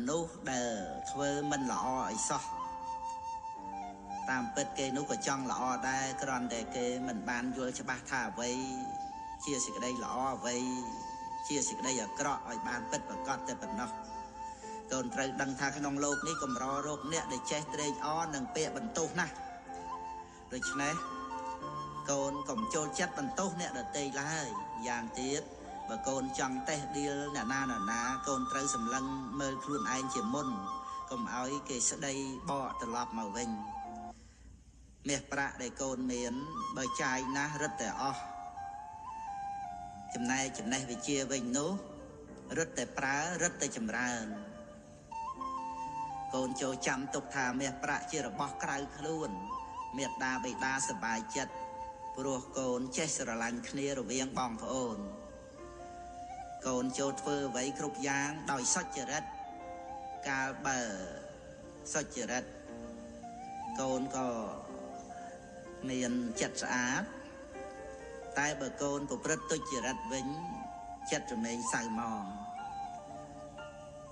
មនុស្សដែលធ្វើមិនល្អឲ្យសោះតាមពិតគេនោះក៏ចង់ល្អដែរគ្រាន់តែគេមិនបានយល់ច្បាស់ថាអ្វីជាសេចក្តីល្អអ្វីជាសេចក្តីអាក្រក់ឲ្យបានពិតប្រាកដតែប៉ុណ្ណោះកូនត្រូវដឹងថាក្នុងលោកនេះកម្ររោគអ្នកដែលចេះត្រេកអរនិងពាក្យបន្ទោសណាស់ដូច្នេះកូនកុំចូលចិត្តបន្ទោសអ្នកដទៃឡើយយ៉ាងទៀតបើកូនចង់តេះដៀលអ្នកណាអ្នកណាកូនត្រូវសម្លឹងមើលខ្លួនឯងជាមុនកុំឲ្យគេស្ដីបកត្រឡប់មកវិញមាសប្រាក់ដែលកូនមានបើចាយណាស់រឹតតែអស់ចំណែកចំណេះវិជ្ជាវិញនោះរឹតតែប្រើរឹតតែចម្រើនកូនចូលចាំទុកថាមាសប្រាក់ជារបស់ក្រៅខ្លួនមេត្តាបិតាសប្បាយចិត្តព្រោះកូនចេះស្រឡាញ់គ្នារវាងបងប្អូនកូនចូលធ្វើអ្វីគ្រប់យ៉ាងដោយសុចរិតកាលបើសុចរិតកូនក៏មានចិត្តស្អាតតែបើកូនប្រព្រឹត្តទុច្ចរិតវិញចិត្តរមែងសៅហ្មង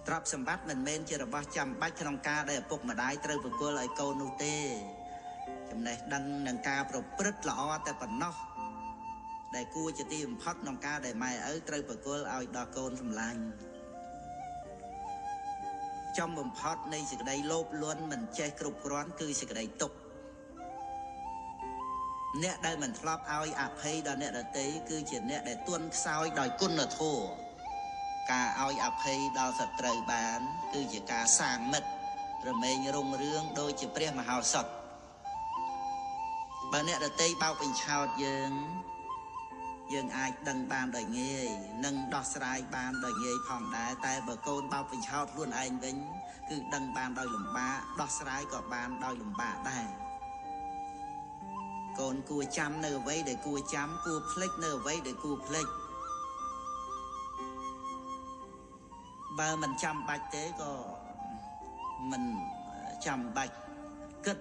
ទ្រព្យសម្បត្តិមិនមែនជារបស់ចាំបាច់ក្នុងការដែលឪពុកម្ដាយត្រូវប្រគល់ឲ្យកូននោះទេចំណេះដឹងនិងការប្រព្រឹត្តល្អតែប៉ុណ្ណោះដែលគួរជាទីបំផុតក្នុងការដែលម៉ែឪត្រូវប្រគល់ឲ្យដល់កូនសម្លាញ់ចំបំផុតនៃសេចក្តីលោភលន់មិនចេះគ្រប់គ្រាន់គឺសេចក្តីទុក្ខអ្នកដែលមិនធ្លាប់ឲ្យអភ័យដល់អ្នកដទៃគឺជាអ្នកដែលទន់ខ្សោយដោយគុណធម៌ការឲ្យអភ័យដល់សត្រូវបានគឺជាការសាងមិត្តរមែងរុងរឿងដូចជាព្រះមហោសថបើអ្នកដទៃបោកបញ្ឆោតយើងយើងអាចដឹងបានដោយងាយនិងដោះស្រាយបានដោយងាយផងដែរតែបើកូនបោកបញ្ឆោតខ្លួនឯងវិញគឺដឹងបានដោយលំបាកដោះស្រាយក៏បានដោយលំបាកដែរកូនគួរចាំនៅអ្វីដែលគួរចាំគួរភ្លេចនៅអ្វីដែលគួរភ្លេចបើមិនចាំបាច់ទេក៏មិនចាំបាច់គិត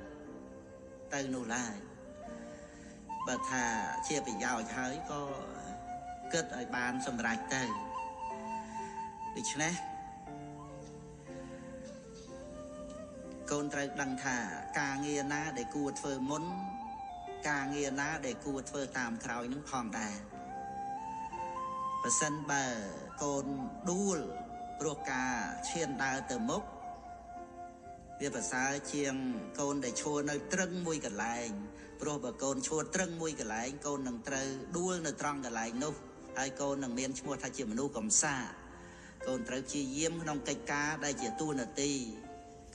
ទៅនោះឡើយបើថាជាប្រយោជន៍ហើយក៏គិតឲ្យបានសម្រេចទៅដូច្នេះកូនត្រូវដឹងថាការងារណាដែលគួរធ្វើមុនការងារណាដែលគួរធ្វើតាមក្រោយនឹងផងដែរប្រសិនបើកូនដួលព្រោះការឈានដើរទៅមុខវាប្រសើរជាងកូនដែលឈរនៅត្រឹងមួយកន្លែងព្រោះបើកូនឈរត្រឹងមួយកន្លែងកូននឹងត្រូវដួលនៅត្រង់កន្លែងនោះហើយកូននឹងមានឈ្មោះថាជាមនុស្សកំសាកកូនត្រូវព្យាយាមក្នុងកិច្ចការដែលជាតួនាទី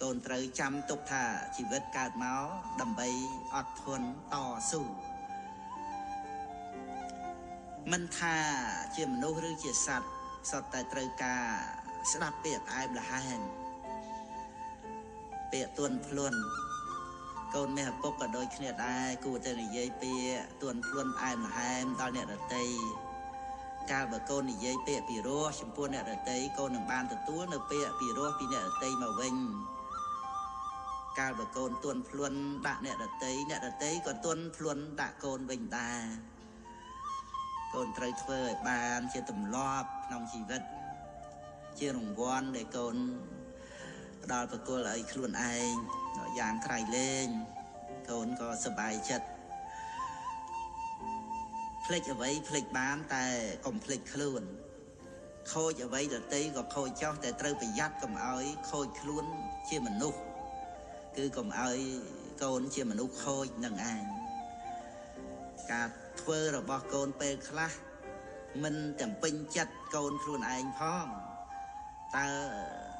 កូនត្រូវចាំទុកថាជីវិតកើតមកដើម្បីអត់ធន់តស៊ូមិនថាជាមនុស្សឬជាសត្វសុទ្ធតែត្រូវការស្ដាប់ពាក្យផ្អែមល្ហែមពាក្យទន់ភ្លន់កូនមាសឪពុកក៏ដូចគ្នាដែរគួរតែនិយាយពាក្យទន់ភ្លន់ផ្អែមល្ហែមដល់អ្នកដទៃកាលបើកូននិយាយពាក្យពីរោះចំពោះអ្នកដទៃកូននឹងបានទទួលនៅពាក្យពីរោះពីអ្នកដទៃមកវិញកាលបើកូនទន់ភ្លន់ដាក់អ្នកដទៃអ្នកដទៃក៏ទន់ភ្លន់ដាក់កូនវិញដែរកូនត្រូវធ្វើឲ្យបានជាទម្លាប់ក្នុងជីវិតជារង្វាន់ដែលកូនផ្ដល់ប្រគល់ឲ្យខ្លួនឯងយ៉ាងក្រៃលែងកូនក៏សប្បាយចិត្តភ្លេចអ្វីភ្លេចបានតែកុំភ្លេចខ្លួនខូចអ្វីដទៃក៏ខូចចោះតែត្រូវប្រយ័ត្នកុំឲ្យខូចខ្លួនជាមនុស្សគឺកុំឲ្យកូនជាមនុស្សខូចនឹងឯងការធ្វើរបស់កូនពេលខ្លះមិនទាំងពេញចិត្តកូនខ្លួនឯងផងតើ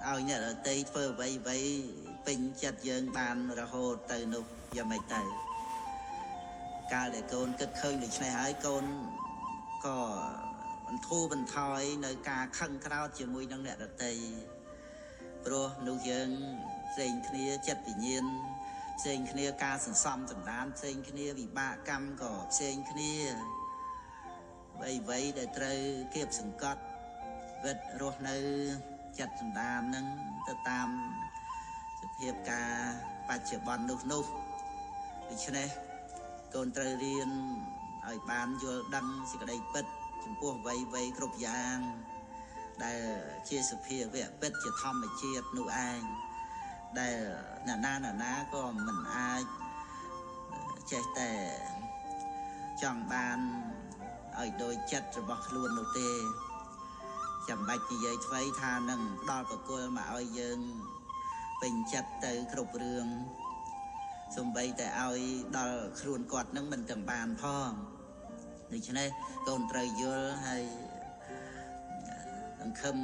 ឲ្យអ្នកដទៃធ្វើអ្វីអ្វីពេញចិត្តយើងបានរហូតទៅនោះយ៉ាងម៉េចទៅកាលដែលកូនគិតឃើញដូច្នេះហើយកូនក៏បន្ធូរបន្ថយនៅការខឹងក្រោធជាមួយនឹងអ្នកដទៃព្រោះមនុស្សយើងផ្សេងគ្នាចិត្តវិញ្ញាណផ្សេងគ្នាការសន្សំសម្ដានផ្សេងគ្នាវិបាកកម្មក៏ផ្សេងគ្នាអ្វីៗដែលត្រូវគៀបសង្កត់វិតរស់នៅចិត្តសម្ដាននឹងទៅតាមសភាពការបច្ចុប្បន្ននោះដូច្នេះកូនត្រូវរៀនឲ្យបានយល់ដឹងសេចក្តីពិតចំពោះអ្វីៗគ្រប់យ៉ាង ដែលជាសភាវៈពិតជាធម្មជាតិនោះឯងដែលអ្នកណាអ្នកណាក៏មិនអាចចេះតែចង់បានឲ្យដោយចិត្តរបស់ខ្លួននោះទេចាំបាច់និយាយថ្មីថានឹងផ្ដល់ប្រគល់មកឲ្យយើងពេញចិត្តទៅគ្រប់រឿងសំបីតែឲ្យដល់ខ្លួនគាត់នឹងមិនទាំងបានផងដូច្នេះកូនត្រូវយល់ហើយសង្ឃឹម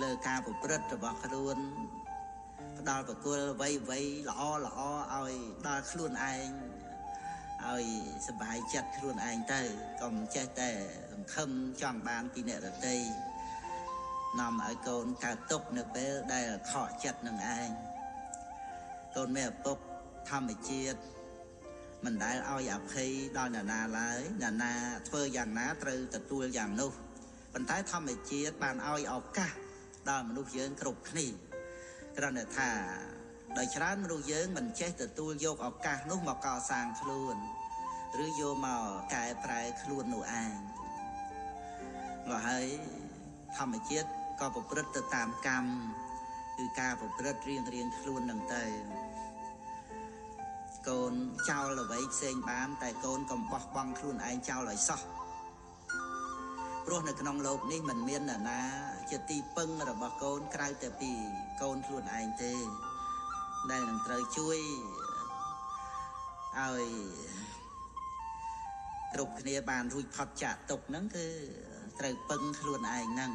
លើការប្រព្រឹត្តរបស់ខ្លួនផ្ដល់ប្រគល់អ្វីអ្វីល្អល្អឲ្យដល់ខ្លួនឯងឲ្យសប្បាយចិត្តខ្លួនឯងទៅកុំចេះតែសង្ឃឹមចង់បានពីអ្នកដទៃនាំឲ្យកូនកើតទុក្ខនៅពេលដែលខកចិត្តនឹងឯងកូនមានឪពុកធម្មជាតិមិនដែលឲ្យអភ័យដល់អ្នកណាឡើយអ្នកណាធ្វើយ៉ាងណាត្រូវទទួលយ៉ាងនោះប៉ុន្តែធម្មជាតិបានឲ្យឱកាសដល់មនុស្សយើងគ្រប់គ្នាគ្រាន់តែថាដោយច្រើនមនុស្សយើងមិនចេះទទួលយកឱកាសនោះមកកសាងខ្លួនឬយកមកកែប្រែខ្លួននោះឯងមកហើយធម្មជាតិក៏ប្រព្រឹត្តទៅតាមកម្មគឺការប្រព្រឹត្តរៀងរៀងខ្លួននឹងទៅកូនចោលអ្វីផ្សេងបានតែកូនកុំបោះបង់ខ្លួនឯងចោលឲ្យសោះព្រោះនៅក្នុងលោកនេះមិនមាននរណាជាទីពឹងរបស់កូនក្រៅតែពីកូនខ្លួនឯងទេដែលនឹងត្រូវជួយឲ្យគ្រប់គ្នាបានរួចផុតចាកទុក្ខហ្នឹងគឺត្រូវពឹងខ្លួនឯងហ្នឹង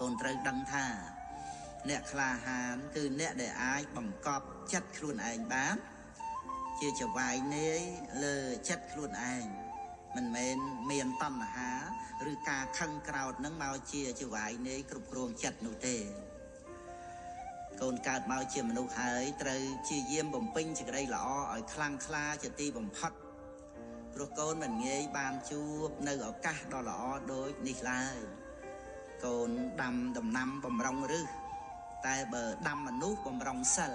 កូនត្រូវដឹងថាអ្នកក្លាហានគឺអ្នកដែលអាចបង្កប់ចិត្តខ្លួនឯងបានជាចវាយនាយលើចិត្តខ្លួនឯងមិនមែនមានតណ្ហាឬការខឹងក្រោធនឹងមកជាចវាយនាយគ្រប់គ្រងចិត្តនោះទេកូនកើតមកជាមនុស្សហើយត្រូវជាយាមបំពេញសេចក្តីល្អឲ្យខ្លាំងក្លាជាទីបំផុតព្រោះកូនមិនងាយបានជួបនៅឱកាសដ៏ល្អដូចនេះឡើយកូនដាំដំណាំបំរុងរឹសតែបើដាំមនុស្សបំរុងសិល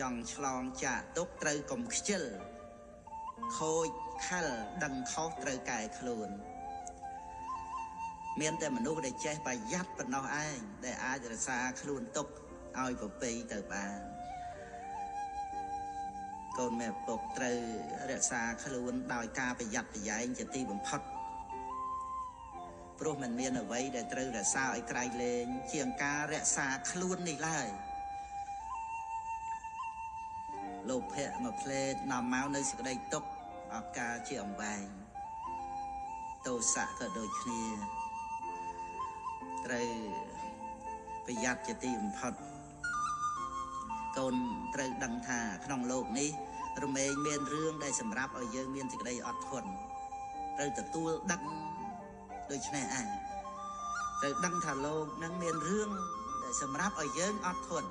ចង់ឆ្លងចាកទុកត្រូវកុំខ្ជិលខូចខលដឹងខុសត្រូវកែខ្លួនមានតែមនុស្សដែលចេះប្រយ័ត្នប៉ុណ្ណោះឯងដែលអាចរក្សាខ្លួនទុកឲ្យប្រពៃទៅបានកូនមេឪពុកត្រូវរក្សាខ្លួនដោយការប្រយ័ត្នប្រយែងជាទីបំផុតព្រោះមិនមានអ្វីដែលត្រូវរក្សាឲ្យក្រៃលែងជាងការរក្សាខ្លួននេះឡើយលោភៈមួយផ្លេតនាំមកនៅសេចក្តីទុក្ខអកាជាអង្វែងទោសៈក៏ដូចគ្នាត្រូវប្រយ័ត្នជាទីបំផុតកូនត្រូវដឹងថាក្នុងលោកនេះរមែងមានរឿងដែលសម្រាប់ឲ្យយើងមានសេចក្តីអត់ធន់ត្រូវទទួលដឹងដូច្នេះឯងត្រូវដឹងថាលោកនឹងមានរឿងដែលសម្រាប់ឲ្យយើងអត់ធន់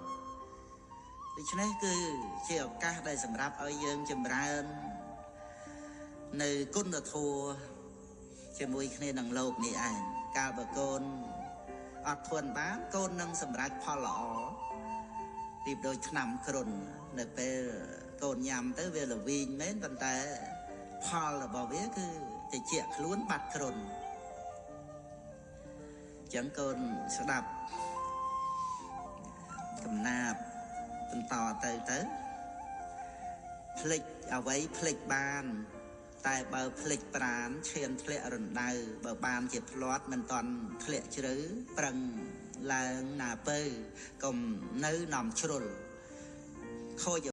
ដូច្នេះគឺជាឱកាសដែលសម្រាប់ឲ្យយើងចម្រើននៅគុណធម៌ជាមួយគ្នានឹងលោកនេះឯងកាលបើកូនអត់ធន់បានកូននឹងសម្រេចផលល្អទីដូចថ្នាំគ្រុននៅពេលកូនញ៉ាំទៅវាល្វីងមែនប៉ុន្តែផលរបស់វាគឺតិចខ្លួនបាត់គ្រុនចឹងកូនស្ដាប់កំណាបបន្តទៅទៅភ្លេចអ្វីភ្លេចបានតែបើភ្លេចប្រានឈានធ្លាក់រណ្ដៅបើបានជាផ្លាត់មិនតន់ធ្លាក់ជ្រៅប្រឹងឡើងណាពៅកុំនៅនាំជ្រុលខូច